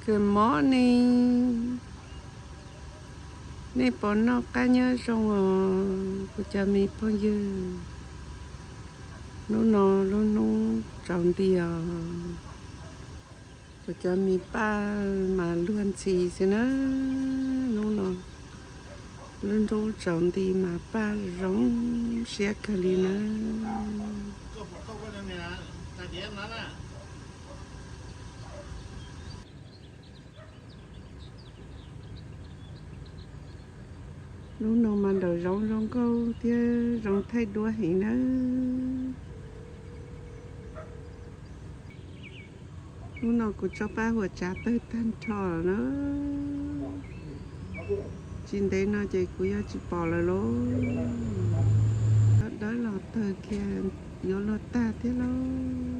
Good morning, nej puas noj qab nyob zoo os kuv cov me phooj ywg? Hnub no lub hnub tsaus nti os, kuv cov me paj mas luag ntxhi xwb na. Hnub no lub hnub tsaus nti mas paj zoo siab kawg li na. Hnub no mas nraum zoov zoo nkauj thiab zoo thaij duab heev nawb. Hnub no kuv tso paj huam tsav tawg tag nrho na. Tsis ntev no ces kuv yuav tsis pom lawm lauj. Dawb dawb los tawg kiag yuav luag tag thiab lauj.